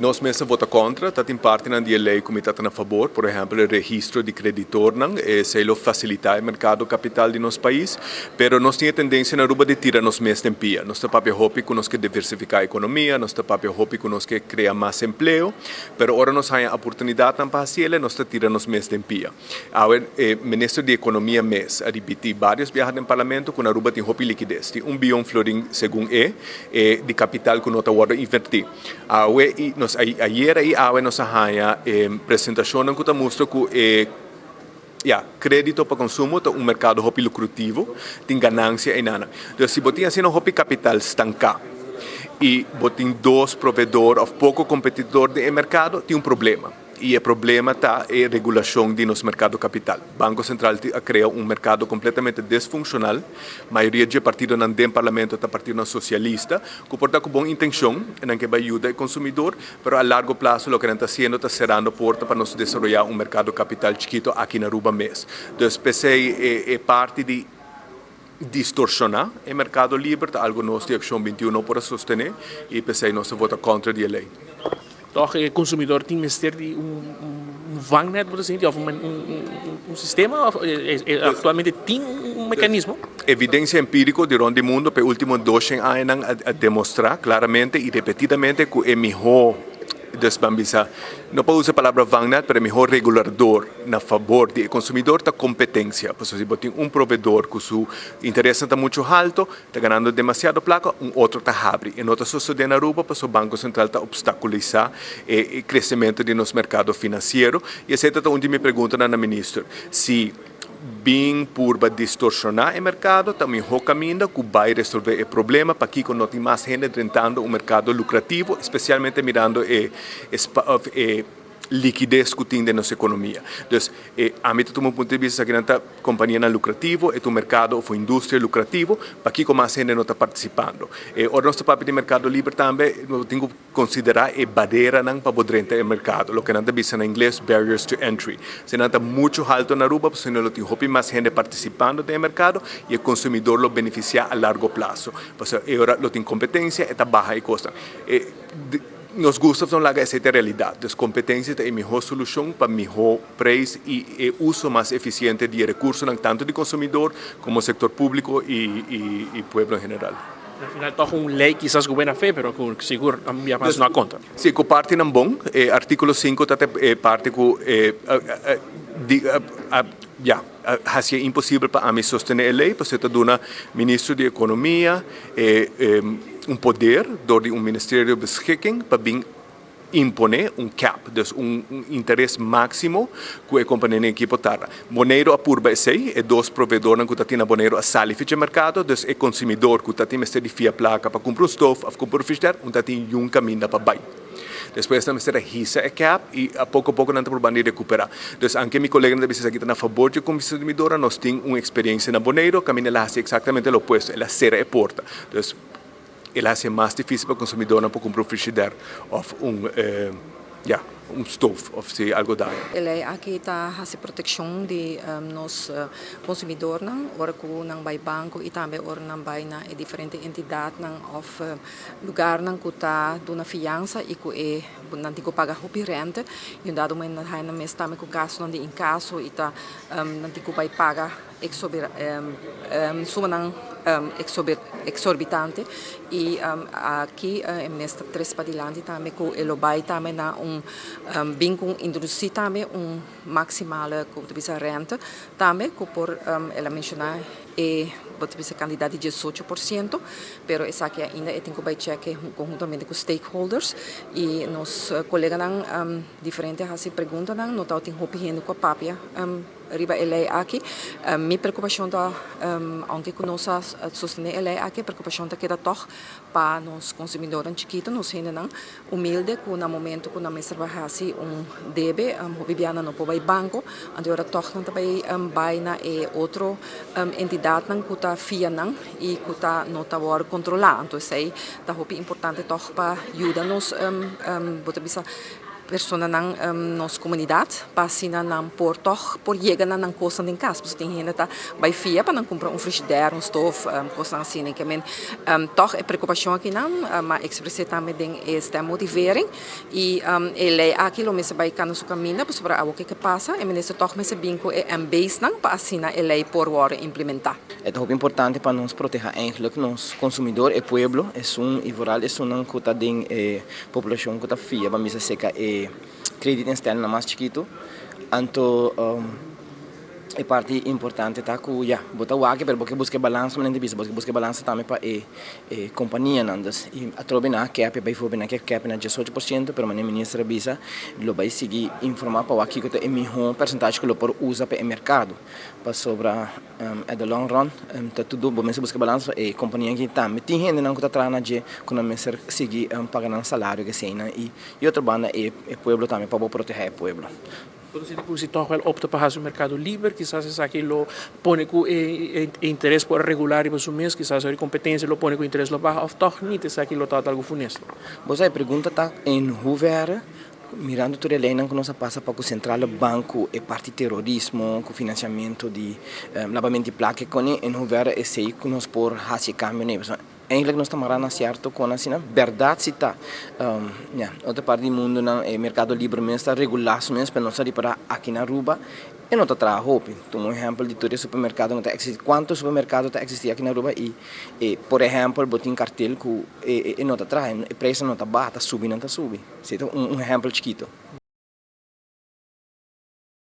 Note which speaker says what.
Speaker 1: Nos mes a vota contra, ta tin partinan di e ley cu mi ta ta na fabor, por ehempel e registro di creditornan, esey lo facilita e mercado capital di nos pais, pero nos tin e tendencia na Aruba di tira nos mes den pia. Nos ta papia hopi cu nos ke diversifica economia, nos ta papia hopi cu nos ke crea mas empleo, pero ora nos haya oportunidadnan pa haciele, nos ta tira nos mes den pia. Awe e minister di economia mes a ripiti varios biaha den parlamento cu na Aruba tin hopi likides, tin un biyon florin segun e, e di capital cu no ta wordo inverti. Awe i nos ayera i awe nos a haña e presentashonnan ku ta mustra ku e ya kredito pa konsumo ta un merkado hopi lukrutivo, tin ganansia einan. Entonces si bo tin asina hopi kapital stanká i bo tin dos proveedor òf poko kompetidor den e merkado, tin un problema. I e problema ta e regulashon di nos merkado kapital. Banko Sentral a krea un merkado kompletamente desfunshonal. Mayoria dje partidonan den parlamento ta partidonan sosialista, ku por ta ku bon intenshon, nan ke bai yuda e konsumidor, pero a largo plaso loke nan ta hasiendo ta serando porta pa nos desaroyá un merkado kapital chikito aki na Aruba mes. Dus p'esei e parti di distorshoná e merkado liber ta algu nos di Akshon 21 no por a sostené i p'esei nos a vota kontra di e lei.
Speaker 2: Tòg e konsumidor tin mester di un vangnet, bo ta sinti, òf un sistema òf aktualmente tin un mekanismo?
Speaker 1: Evidensia empíriko di rònt di mundu pa e último doshen añanan a demostrá klaramente i repetidamente ku e mihó, dus ban bisa, no pa usa e palabra vangnet, pero e mihó regulador na fabor di e konsumidor ta kompetensia. Pasobra si bo tin un proveedor ku su interesnan ta muchu haltu, Ta ganando demasiado placa, un otro ta habri. E no ta sosode na Aruba pasobra Banco Central ta obstaculisa e crecemento di nos mercado financiero. Y esey ta ta un di mi preguntanan na Minister. Si bin purba distorsiona e mercado ta miho caminda cu bay resolve e problema pakico no tin mas hende drentando un mercado lucrativo, especialmente mirando e e likides ku tin den nos ekonomia. Dus e ami ta tuma un punto di bista esaki nan ta kompanianan lukrativo, e ta un merkado òf un industria lukrativo, pakiko mas hende no ta partisipando? E ora nos ta papia di merkado liber tambe nos tin ku konsiderá e bareranan pa bo drenta e merkado, loke nan ta bisa na ingles barriers to entry. Si nan ta muchu haltu na Aruba pasobra lo tin hopi mas hende partisipando den e merkado i e konsumidor lo benefisiá a largo plaso. Pasobra e ora lo tin kompetensia e ta baha e kosnan. E Nos gusta of no laga esei ta realidat. Dus kompetensia ta e mihó solushon pa mihó preis i e uso mas efisiente di e rekursonan tantu di konsumidor komo sektor públiko i pueblo en general.
Speaker 2: Na final tòg un lei kisas ku buena fe pero ku sigur a bia mas no a konta.
Speaker 1: Si, ku partinan bon. E artíkulo sinku ta e parti ku di ya a hasié imposibel pa ami sostené e lei pasobra e ta duna ministro di ekonomia e un poder dor di un ministerio beschikking pa bin imponé un cap, dus un interes máksimo ku e kompanianan aki por tarda. Boneiru a purba esei, e dos proveedornan ku ta tin na Boneiru a sali ficha merkado, dus e konsumidor ku ta tin mester di fia plaka pa kumpra un stof òf kumpra un frishider, un ta tin yun kaminda pa bai. Despues nan mester a hisa e cap y a poco poco nan ta probando di recupera. Dus anke mi coleganan ta bisa esaki ta na fabor dje consumidornan, nos tin un experiencia na Boneiru caminda el a haci exactamente lo opuesto, el a cera e porta. Dus el a haci mas dificil pa consumidornan por cumpra un frigidaire of un ya un stoof of si algo daña.
Speaker 3: E ley aki ta haci proteccion di nos consumidornan ora cu nan bay banco y tambe ora nan bay na e diferente entidadnan of Lugarnan ku ta duna fiansa i ku e nan tin ku paga hopi rente i un dado momento nan ta haña nan mes tambe ku gastunan di inkaso i ta nan tin ku bai paga sumanan eksorbitante i aki e minister tres padilanti tambe ku e lo bai tambe na un bin ku introdusí tambe un maximale ku ta bisa rente tambe ku por el a menshoná e bo ta bisa kandidat di 18%, pero esaki ainda e tin ku bai chèke konhuntamente ku stakeholders i nos koleganan diferente a hasi preguntanan, no tabatin hopi hende ku a papia riba e lei aki. Mi preokupashon ta, ounke ku nos a sostené e lei aki, e preokupashon ta keda tòg pa nos konsumidornan chikitu, nos hendenan Humilde ku na momento ku nan mester bai hasi un debe, hopi bia nan no por bai banko, anto e ora tòg nan ta bai bai na e otro entidatnan ku ta fia nan i ku ta no ta wòrdu kontrolá. Anto esei ta hopi importante tòg pa yuda nos, bo ta bisa. Personanan nos comunidad pa asina nan por toch por yega na nan cosnan den cas, pasobra tin hende ta bay fia pa nan cumpra un frigidaire, un stoof, cosnan asina. Ke men toch e preocupacion akinan m'a exprese tambe den e stemmotivering y e ley aki lo mester bay cana su caminda, pasobra awor ke ke pasa e minister toch mester bin cu e MB's nan pa asina e ley por wordo implementa.
Speaker 4: E ta hopi importante pa nos proteha eigenlijk nos consumidor, e pueblo, esun y vooral esunnan cu ta den e poblacion cu ta fia pa misa seca e kredietinstelling mas chikito. Anto e parti importante ta cu ja, bo ta wak, pero bo ke busca balansa, manera bisa, bo ke busca balansa tambe pa e companianan. Dus y atrobe nan a cap, bijvoorbeeld nan ke cap na 18%, pero manera minister a bisa, lo bay sigui informa pa wak kico ta e miho percentage cu lo por usa pa e mercado. Pasobra at the long run ta tur bo mester busca balansa, e compania aki tambe tin hendenan cu ta traha na dje cu nan mester sigui paga nan salario que esey nan y otro banda e pueblo tambe, pa bo proteha e pueblo.
Speaker 2: Bo ta sinti cu si toch wel opta pa haci un mercado liber, kisas esaki lo pone cu e interes por regula riba su mes, kisas e competencia lo pone cu interes lo baha, of toch niet, esaki lo ta algo funesto?
Speaker 4: Bo sa, e pregunta ta in hoeverre, mirando tur e leynan cu nos a pasa pa cu Centrale Bank, e parti terorismo, cu financiamento di labamento di placa, con in hoeverre esey cu nos por haci cambio ne. Eigenlijk nos ta mara na cierto con asina, berdad si ta. Ja, otro parti di mundo nan e mercado liber mes ta regula su mes, pero nos a ripara aki na Aruba e no ta traha hopi. Tuma un ehempel di tur e supermercado no ta existi. Cuanto supermercado ta existi aki na Aruba y, por ehempel, bo tin cartel cu e no ta traha, e prijs no ta baha, ta subi, no ta subi. Esey ta un ehempel chikito.